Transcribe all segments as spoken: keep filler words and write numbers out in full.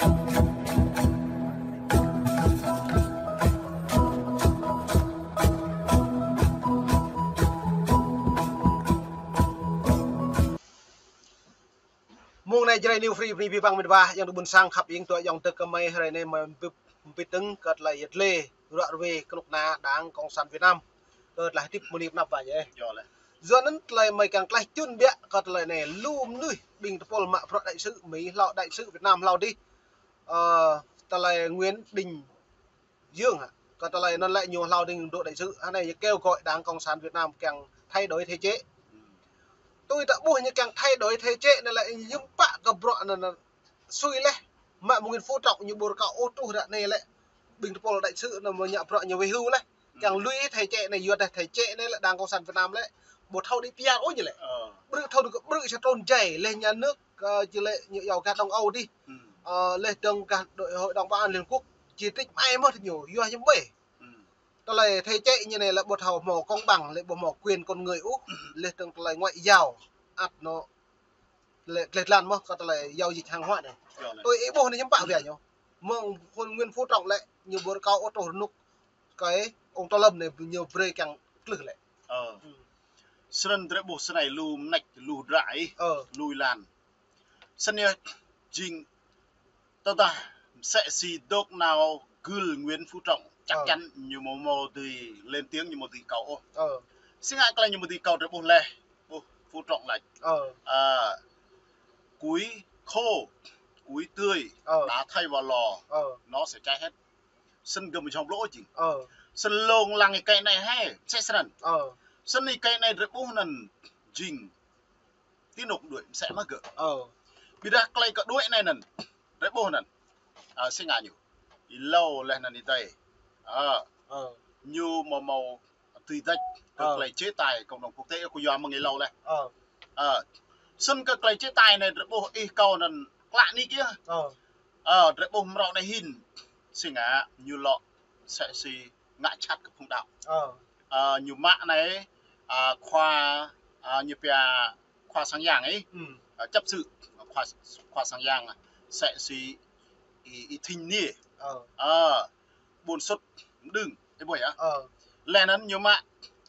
Mông anai Jrai New Free bơni abih bang met wa, ayŏng adơi ƀuôn sang khăp ing tui ayŏng tơ kơmơi hrơi anai mơi mpit, mpit tơ̆ng kơ tơlơi yet lê, ruă ruê, kơnuk kơna Đảng Cộng sản Việt Nam. Kơ tơlơi hơdip mơni pơnăp wa yơh. Yơh lĕ. Yua anŭn tơlơi mơi kiăng tơlơi čun biă kơ tơlơi anai, lu mơnuih ƀing tơpul mă bruă đại sứ Mi hlâo, đại sứ Việt Nam hlâo dih. Ơ, tơlơi Nguyễn Đình Dương hă? Kơ tơlơi anŭn lĕ ñu hlâo ding dŏ đại sứ. Hă anai ñu kêu gọi Đảng Cộng sản Việt Nam kiăng thay đổi thể chế. Tui ta ƀuh ñu kiăng thay đổi thể chế anŭn lĕ hiư̆m pă kơ bruă anŭn, anŭn sui leh. Mă mơ̆ng Nguyễn Phú Trọng ñu ƀu rơkâo ôh truh ră anai lĕ. Ƀing tơpul đại sứ anŭn mơ̆ ñă bruă ñu weh lu leh. Kiăng lui thể chế anai, yua dah thể chế anai lĕ Đảng Cộng sản Việt Nam lĕ ƀu thâo đĭ pơyar ôh ñu lĕ. Ƀrư̆ thâo đĭ ƀrư̆ sa trôn jai leh nhà nước, ơ, či lĕ ñu yua gah Đông Âu dih. Ơ, leh dơ̆ng gah Hội đồng Bảo an Liên Hợp Quốc či trích mă ai mơ̆ ñu, yua ñu ƀơi. Tơlơi thể chế ñu anai lĕ ƀu thâo hmâo công bằng, lĕ ƀu hmâo quyền con người ôh, leh dơ̆ng tơlơi ngoại giao ăt anŭn lĕ gleh glan mơ̆ kơ tơlơi giao dịch hàng hóa anai. Tui ih ƀuh anai hiư̆m pă wea ñu. Mơ̆ng Nguyễn Phú Trọng lĕ ñu ƀu rơkâo ôh truh rơnŭk kơ ông Tô Lâm anai ñu brơi kiăng klưh lĕ. Snăn drơi ƀuh snei lu mnêč, lu dra ih, lu êlan. Snăn yơh jing tơdah msĕ si dŏ nao gưl Nguyễn Phú Trọng, chắc chắn ñu mơ̆ mơ̆ dưi lên tiếng, ñu mơ̆ dưi kâo ôh. Si ngă tơlơi ñu mơ̆ dưi kâo drơi ƀuh leh, ƀuh Phú Trọng lač. Ơ, cuối khô, cuối tươi, đã thay vào lò, nó sẽ cháy hết. Snăn gơ̆m jhŏng blŏ jing. Snăn lông lăng ih kơi anai hĕ, msĕ snăn. Snăn ih kơi anai drơi ƀuh anŭn jing ti anŏ đuaĭ msĕ mơ̆ gơ̆. Ƀiădah tơlơi kơ đuaĭ anai anŭn, drơi ƀuh anŭn. Ơ, si ngă ñu. Êlâo leh anŭn ih dai. Ơ, ñu mơ̆ mâo tui dăč kơ tơlơi chế tài cộng đồng quốc tế kơ yua mơ̆ng êlâo leh. Ơ, snăn kơ tơlơi chế tài anai drơi ƀuh ih kâo anŭn klă nik yơh. Ơ, drơi ƀuh mrâo anai hin. Si ngă ñu lŏ msĕ si ngă jhat kơ phung đăo. Ơ, ñu mă anai, ơ, khua, ơ, ñu pia khua sang yang ih. Ơ, chấp sự, khua, khua sang yang, msĕ si ih, ih Thinh Niê. Ơ, ƀuôn Sŭt Mđưng, ih ƀuh yơh. Leh anŭn ñu mă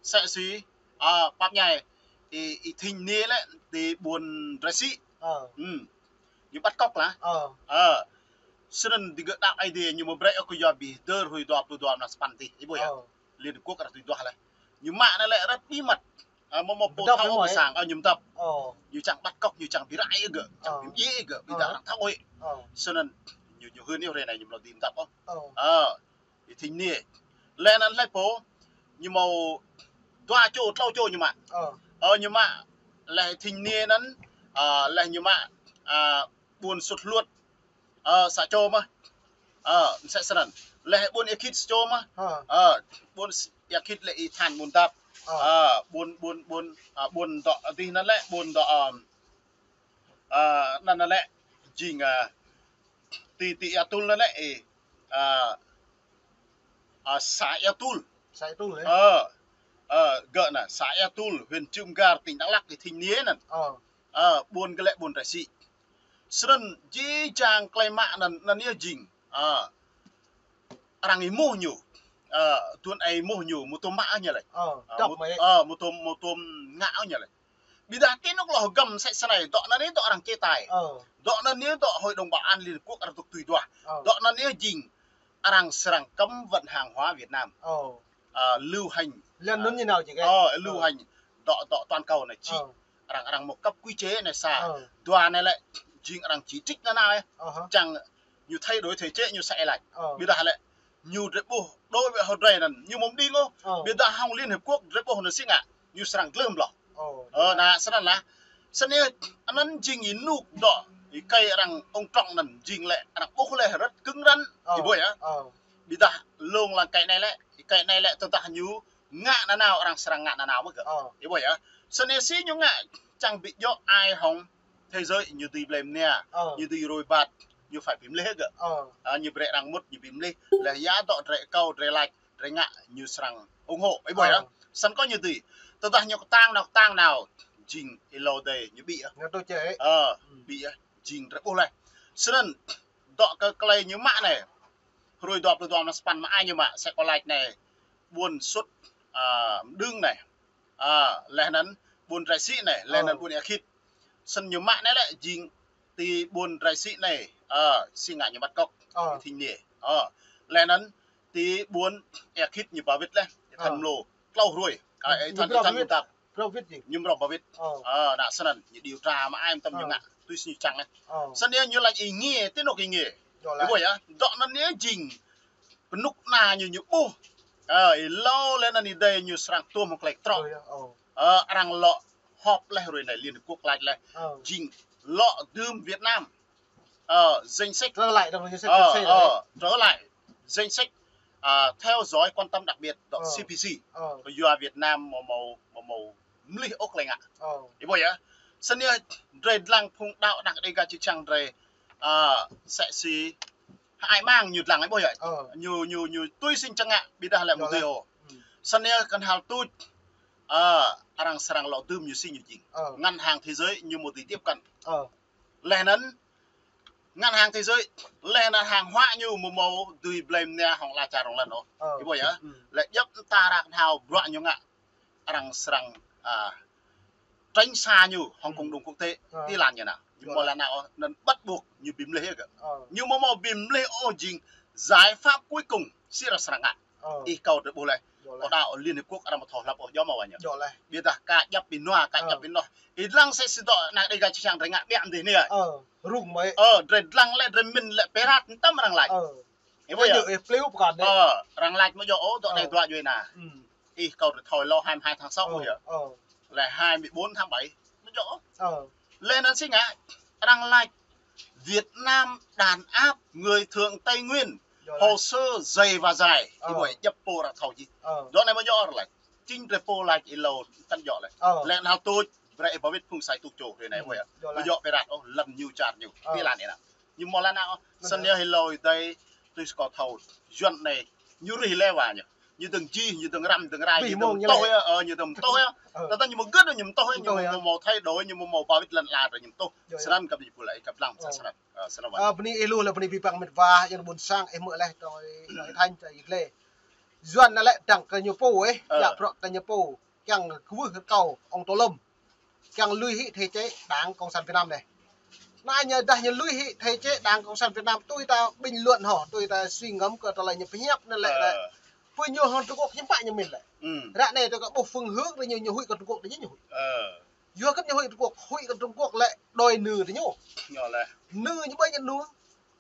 msĕ si, ơ, pap ñai, ih, ih Thinh Niê lĕ ti ƀuôn Drai Sĭ. Ñu bắt cóc lah. Ơ, snăn digơ̆ đăo Aê Diê ñu mơ̆ brơi ôh kơ yua bi dơr hui dua pluh dua mlan sapăn dih, ih ƀuh yơh. Liên Hợp Quốc arăng tui duah leh. Ñu mă anai lĕ rất bí mật. Ơ, mơ̆ mơ̆ ƀu thâo ôh pơ sang, ơ, ñu mdăp. Ñu čang bắt cóc, ñu čang bi rai gơ̆, čang bi mdjiê gơ̆, ƀiădah arăng thâo ôh. Snăn ñu, ñu hưn yơh hrơi anai ñu mlâo dưi mdăp ôh. Ơ, ih Thinh Niê. Leh anŭn leh pô, ñu mâo dua čô, tlâo čô ñu mă. Ơ, ñu mă leh Thinh Niê anŭn, ơ, leh ñu mă, ơ, ƀuôn Sŭt Hluôt, ơ, sa čô mơ̆. Ơ, msĕ snăn. Leh ƀuôn Êa Khit sa čô mơ̆. Ơ, ƀuôn Êa Khit lĕ ih than ƀuôn dap. Ơ, ƀuôn, ƀuôn, ƀuôn, ơ, ƀuôn dŏ dih anŭn lĕ, ƀuôn dŏ, ơ, ơ, anŭn lĕ jing, ơ, ti, ti Ea Tŭl anŭn lĕ, ơ, ơ, xã Ea Tŭl. Xã Ea Tŭl, ơ. Ơ, ơ, gơ̆ anŭn, xã Ea Tŭl, huyện Cư M'gar, tỉnh Đắk Lắk, ih Thinh Niê anŭn. Ơ, ƀuôn gơ̆ lĕ ƀuôn Drai Sĭ. Snăn jih jang tơlơi mă anŭn, anŭn yơh jing. Ơ, arăng êmuh ñu. Ơ, tuôn ai êmuh ñu, mơ̆ tŭm mă ñu lĕ. Ơ, mơ̆ tŭm, ơ, mơ̆ tŭm, mơ̆ tŭm ngă ñu lĕ. Ƀiădah ti anŏ lŏ hơgăm msĕ snei, dŏ anŭn yơh dŏ arăng chế tài. Dŏ anŭn yơh dŏ Hội đồng Bảo an Liên Hợp Quốc arăng dŏ tui duah. Dŏ anŭn yơh jing arăng srăng cấm vận hàng hóa Việt Nam. Ơ, lưu hành. Lăn anŭn ñu nao či kơ. Ơ, lưu hành. Dŏ, dŏ toàn cầu anai či. Arăng, arăng mơ̆ cấp quy chế anai sa. Dua anai lĕ jing arăng chỉ trích nanao yơh. Čang ñu thay đổi thể chế ñu sa ih lač. Ƀiădah lĕ ñu drơi ƀuh đối với hơdrơi anŭn ñu mơ̆ mđing ôh. Ƀiădah hŏng Liên Hợp Quốc drơi ƀuh anŭn si ngă ñu srăng gleh mlâo. Ơ, anŭn snăn lah. Snăn anŭn jing ênuk dŏ, ih kơi arăng ông Trọng anŭn jing lĕ arăng ƀuh leh rất cứng rắn. Ih ƀuh yơh. Ƀiădah lông lăng kơi anai lĕ, kơi anai lĕ tơdah ñu ngă nanao arăng srăng ngă nanao mơ̆ gơ̆. Ih ƀuh yơh. Snăn si ñu ngă čang bi djŏ ai hŏng thế giới ñu dưi blem nia, ñu dưi rui bat, ñu phải bi mlih gơ̆. Ơ, ñu brơi arăng mŭt ñu bi mlih, leh ya dŏ drơi kâo, drơi lač, drơi ngă ñu srăng ủng hộ, ih ƀuh yơh. Snăn kơ ñu dưi. Tơdah ñu kơtang nao, kơtang nao, jing êlâo dih ñu ƀĭ yơh. Ơ, ƀĭ yơh, jing drơi ƀuh leh. Snăn Dŏ kơ tơlơi ñu mă anai. Hrơi dua pluh dua mơ̆ng sapăn mơai ñu mă, sĕ kơ lač anai. Ƀuôn Sut, a, Mđưng anai. A, laih anŭn ƀuôn Drai Sĭ anai, laih anŭn ƀuôn Ea Khit. Snăn ñu mă anai lĕ jing ti ƀuôn Drai Sĭ anai, a, si ngă ñu ƀăt kŏk, ơ, ti thĭng anai. A, laih anŭn ti ƀuôn Ea Khit ñu ba wĭt laih, ơ, thăn Mlô. Tlâo hrơi. A, ơ, ñu thăn, brŏ thăn wĭt. Mdăp. Brŏ wĭt ñu. Ñu brŏ ba wĭt. Ơ. A, ană snăn, ñu điều tra mă ai mơtam ñu, ơ, ngă. Tui si ñu čang, ơ. Ơ. Snăn ñu lač ih ngiê, ti anŏ ih ngiê. Dŏ laih. Ih ƀuh yơh, dŏ anŭn ñu jing. Kơnuk kơna ñu ñu ƀuh. Ơ, ih lâo laih anŭn ih dai ñu srăng tuôm hŏng klei ktrŏ. Ơ, yơh, ơ. Ơ, arăng lŏ họp laih hrơi anai Liên Hiệp Quốc lač laih. Ơ. Jing lŏ dưm Việt Nam. Ơ, danh sách. Trở lại trong danh sách, ơ, cấm xe, ơ, đấy. Trở lại danh sách, à, theo dõi quan tâm đặc biệt dŏ, ơ, C P C. Ơ. Kơ yua Việt Nam mâo mâo, mâo mâo mlih ôh klei ngă. Ơ. Ih ƀuh yơh. Snăn drei dlăng phung đăo đah Dega čư̆ čhiăng drei, à, sĕ si hơăi mang ñu dlăng ih ƀuh yơh. Ơ. Ñu, ñu, ñu tui si ñu čang ngă, ƀiădah lĕ mơ̆ng tui ôh. Ơ. Snăn kơnhal tuč, ơ, arăng srăng lŏ dưm ñu si ñu jing. Ơ. Ngân hàng Thế giới ñu mâo dưi tiếp cận. Ơ. Laih anŭn, Ngân hàng Thế giới, laih anŭn hàng hóa ñu mâo mâo dưi blei mnia hŏng ala čar rŏng lăn ôh. Ơ. Ih ƀuh yơh. Ơ. Lĕ djŏp mơta arăng kơnhal bruă ñu ngă, arăng srăng, à, tránh xa ñu hŏng cộng đồng quốc tế. Ơ. Ti lăn ñu anai. Ñu mâo lăn anai ôh, anŭn bắt buộc ñu bi mlih yơh kơ. Ơ. Ñu mâo mâo bi mlih ôh jing giải pháp cuối cùng, si arăng srăng ngă. Ơ. Ih kâo drei ƀuh laih. Dŏ laih. Kơ đăo Liên Hiệp Quốc arăng ƀu thâo hlăp ôh, djŏ mơ̆ wa ñu. Dŏ laih. Ƀiădah ka djăp ƀing anŭn, ka djăp ƀing anŭn. Ih dlăng sĕ si dŏ ană Dega čư̆ čhiăng drei ngă ƀiă mơ̆ng dih anai. Ơ, rŭng mơ̆. Ơ, drei dlăng lĕ drei mĭn lĕ pơrat mơtam arăng lač. Ơ. Ih ƀuh yơh. Ơ, arăng lač mă djŏ ôh, dŏ anai dua djuai ană. Ih kâo drei thâo lâo hai mươi hai tháng sáu ôh yơh. Ơ. Lĕ hai mươi bốn tháng bảy. Mă djŏ ôh. Ơ. Laih anŭn si ngă, arăng lač Việt Nam đàn áp người Thượng Tây Nguyên, hồ sơ dày và dài. Ơ. Ih ƀuh djŏp pô arăng thâo jih. Ơ. Dŏ anai mă djŏ arăng lač. Jing drei pô lač ih lâo tăn djŏ laih. Ơ. Laih anŭn hal tuč, brei ih ba wĭt phung sai tuč čô hrơi anai ƀuh yơh. Dŏ laih. Mă djŏ pơrat ôh, lăn ñu čar ñu. Ơ. Ti lăn anai. Ñu mâo lăn anai ôh. Snăn yơh ih lâo ih dai, tui si kâo thâo, Yuăn anai. Ñu rĭh leh wa ñu. Ñu dơ̆ng jih, ñu dơ̆ng răm, dơ̆ng rai, ñu dơ̆ng mơtuh yơh, ơ, ñu dơ̆ng mơtuh yơh. Ơ. Tơdah ñu mơ̆ gưt, ñu mơtuh yơh, ñu mâo mâo thay đổi, ñu mâo mâo ba wĭt lăn ala drei ñu mơtuh. Yơh, yơh. Snăn kơ ƀing pô laĭ kơ dlăng sa snăn. Ơ, snăn wa. Ơ, bơni ih lu lĕ bơni abih bang mĕt wa, yang ƀuôn sang, ih mơ̆ leh, tơl ih, tơl ih than, tơl ih leh. Yuăn anai lĕ dăng kơ ñu pô, ơ, yak prŏ kơ ñu pô. Kiăng kwưh rơkâo ông Tô Lâm. Kiăng lui hĭ thể chế Đảng Cộng sản Việt Nam anai. Anai ñu dah ñu lui hĭ thể chế Đảng Cộng sản Việt Nam, tui ta bình luận hŏ, tui ta suy ngẫm kơ tơlơi ñu pơhiăp anai lĕ. Ơ. Pơ ñu hŏng Trung Quốc hiư̆m pă ñu mĭn lĕ. Ră anai tui kơ ƀuh phương hướng tơ ñu, ñu huĭ kơ Trung Quốc tơ ñu, ñu huĭ. Ơ. Yua kơ ñu huĭ Trung Quốc, huĭ kơ Trung Quốc lĕ đòi nư tơ ñu. Ñu lĕ. Nư ñu ƀơi ñu nư.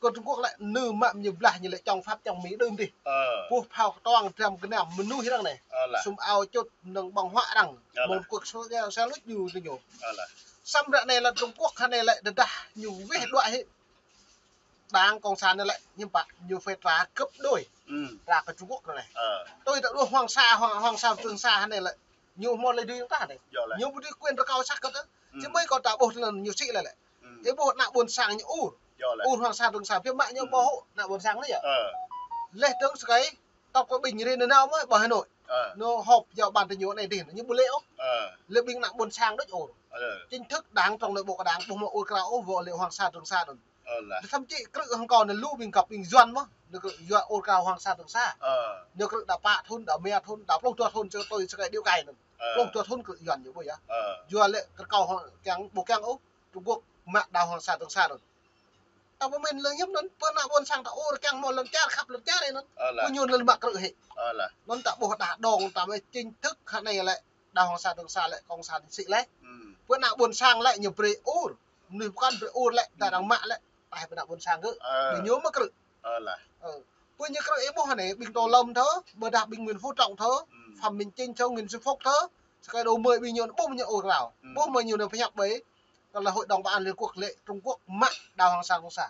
Kơ Trung Quốc lĕ nư mă ñu blah ñu lĕ chống Pháp chống Mỹ đưm dih. Ơ. Puh phao kơtuang dram gơnam mơnuih arăng anai. Ơ lah. Sum ao čut nơ̆ng ƀơ̆ng huă arăng. Ơ lah. Mơ̆ng Trung Quốc sa, sa luč ñu tơ ñu. Ơ lah. Samơ̆ ră anai lĕ Trung Quốc hơnai lĕ tơdah ñu weh đuaĭ hĭ. Đảng Cộng sản anai lĕ hiư̆m pă ñu phải trả gấp đôi. Trả kơ Trung Quốc anai. Ơ. Tui ta đuaĭ Hoàng Sa, Hoàng, Hoàng Sa, Trường Sa hơnai lĕ. Ñu hmâo lĕ dưi ta anai. Yơh lah. Ñu ƀu dưi quyền rơkâo sah kơ ta. Či mơi kâo ta ƀuh tơlơi ñu sĭ lĕ lĕ. Ih ƀuh ană ƀuôn sang ñu ur. Yơh lah. Ur Hoàng Sa Trường Sa, biă mă ñu ƀuh ană ƀuôn sang anai yơh. Ơ. Leh dơ̆ng sơkai, tŏp kơ ƀing rin nao mơ̆ ƀơi Hà Nội. Ơ. Ñu họp yua ban tơ ñu anai dih, ñu ƀu lĕ ôh. Ơ. Lĕ ƀing ană ƀuôn sang đôč ur. Ơ. Chính thức đảng trong nội bộ của đảng ƀu hmâo ur krao ôh, wơ̆t lĕ Hoàng Sa Trường Sa anŭn. Ơ lah. Thậm chí krư̆ hăng kâo anai lu ƀing găp ƀing Yuăn mơ̆, ñu krư̆ yua ur krao Hoàng Sa Trường Sa. Ơ. Ñu krư̆ đa pă thŭn, đa rơma thŭn, đa pluh dua thŭn, sơkai tui sơkai điêu kai anŭn. Ơ. Pluh dua thŭn krư̆ Yuăn ñu ƀuh yơh. Ơ. Yua lĕ kơ kâo hăng kiăng ƀu kiăng ôh. Trung Quốc mă đảo Hoàng Sa Trường Sa anŭn. Ta pơmĭn lơ hiư̆m anŭn, pơ ană ƀuôn sang ta ur kiăng mơ̆ lŏn čar, khăp lŏn čar anŭn. Ơ lah. Pơ ñu lŏn mă krư̆ hĭ. Ơ lah. Anŭn ta ƀuh đah dong ta mơi chính thức hơnai lĕ đảo Hoàng Sa Trường Sa lĕ cộng sản sĭ leh. Pơ ană ƀuôn sang lĕ ñu brơi ur. Mơnuih pơkŏn brơi ur lĕ, ta arăng mă lĕ. Taih pơ ană ƀuôn sang gơ̆. Ơ. Pơ ñu mă krư̆. Ơ lah. Ơ. Pơ ñu krư̆ ih ƀuh anai, ƀing Tô Lâm thơ, ƀôdah ƀing Nguyễn Phú Trọng thơ, Phạm Minh Chính thơ, Nguyễn Xuân Phúc thơ. Sơkai đô mơi ƀing ñu ƀuh mơ̆ ñu ur krao. Ƀuh mơ̆ ñu anai pơhiăp ƀơi. Kơ lĕ Hội đồng Bảo an Liên Quốc lĕ Trung Quốc mă đảo Hoàng Sa Trường Sa.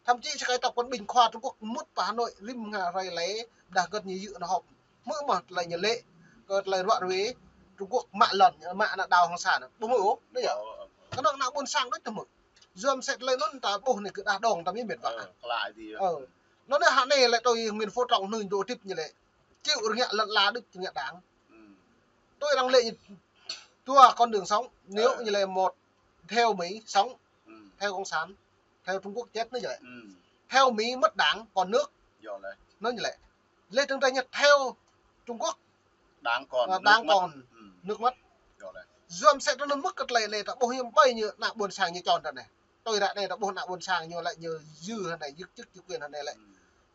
Thậm chí sơkai tŏp kơ ƀing khua Trung Quốc mŭt pơ Hà Nội rĭm ngă hrơi lĕ đah gơ̆t ñu yư̆ anŭn họp. Hmư̆ mơ̆ tơlơi ñu lĕ, kơ tơlơi ruă ruê Trung Quốc mă lŏn, mă ană đảo Hoàng Sa anŭn. Ƀu hmư̆ ôh, anai yơh. Kơ anŭn ană ƀuôn sang đôč ta hmư̆. Yua mơ̆ sĕ tơlơi anŭn ta ƀuh anai kơ đah dong ta mĭn mĕt wa. Ơ, kơ lĕ dih. Ơ. Anŭn anai hơnai lĕ tui Nguyễn Phú Trọng hnưh dŏ hơdip ñu lĕ. Chịu rơngiă lŏn ala đôč rơngiă đảng. Tui arăng lĕ ñu dua con đường sống, nếu như là một theo Mỹ sống, theo Cộng sản, theo Trung Quốc chết anai yơh. theo Mỹ mất đảng còn nước. Yơh lĕ. Nó như lĕ. Lĕ tơ̆ng tơña theo Trung Quốc. Đảng còn, à, nước đảng mất. Còn, ừ, nước mất. Yơh lĕ. Yua mơ̆ sĕ tơ̆ng anŭn mơ̆ kơ tơlơi anai ta ƀuh hiam ƀai ñu ană ƀôn sang ñu čon ta anai. Tui ră anai ta ƀuh ană ƀôn sang ñu lĕ ñu dư hơnai, dư chức dư quyền hơnai lĕ. Ừ.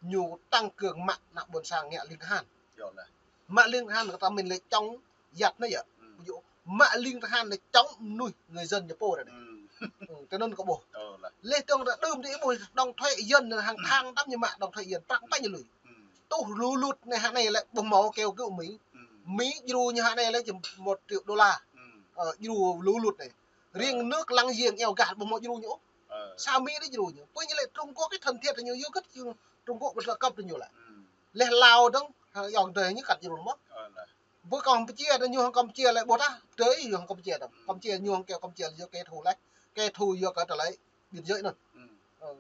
Ñu tăng cường mă ană ƀôn sang ngă ling tơhan. Yơh lĕ. Mă ling tơhan kơ ta mĭn lĕ chống giặc anai yơh. Ừ. Ví dụ, mă ling tơhan anai chống mơnuih người dân ñu pô anai. Ừ. Ừ, tui anŭn kơ ƀuh. Yơh lĕ. Lĕ tơ̆ng ta đưm đă ƀuh đóng thuế dân hăng tháng tăm ñu mă đóng thuế dân prăk pă ñu lui. Ừ. Tuh lũ lụt anai hơnai lĕ ƀuh hmâo kêu cứu Mỹ. Ừ. Mỹ djru ñu hơnai lĕ chỉ một triệu đô la. Ừ. Ờ, djru lũ lụt anai. Riêng nước láng giềng eo gah ƀuh hmâo djru ñu. Ờ. Sa Mỹ đôč djru ñu. Pơ ñu lĕ Trung Quốc cái thân thiện ñu yua kơ Trung Quốc ƀu tơlơi cấp ñu lĕ. Ừ. Lĕ Lào dơ̆ng, ha, yŏng tơi ñu kăt djru mơ̆. Ờ, lĕ. Ƀơi Campuchia, ñu hăng Campuchia lĕ ƀu tah, tơi ñu hăng Campuchia tăm. Ừ. Campuchia ñu hăng kơ Campuchia yua kẻ thù lĕ. Kẻ thù yua kơ tơlơi biên giới anŭn. Ừ. Ờ.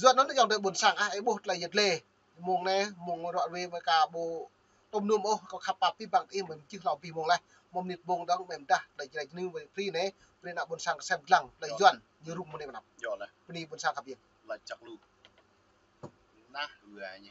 Yua anŭn yŏng tơi ƀôn sang ah, ih ƀuh tơlơi yet lĕ. Mông anai, mông ră ruai mơ̆ ka ƀu tơm num ôh, kâo khăp pap pĭ ƀăng ih mơ̆ čih hlâo pĭ mông lĕ. Mông mơnit mông dơ̆ng mơ̆ mơdah, tơlơi jrek ñu ƀơi free anai, brơi ană ƀôn sang sem lăng, tơlơi Yuan, ñu rŭng mơ̆ anai mơnăp. Yơh lĕ. Bơni ƀôn sang khăp yơh. Lĕ čăk lu. Nah, ua ñu.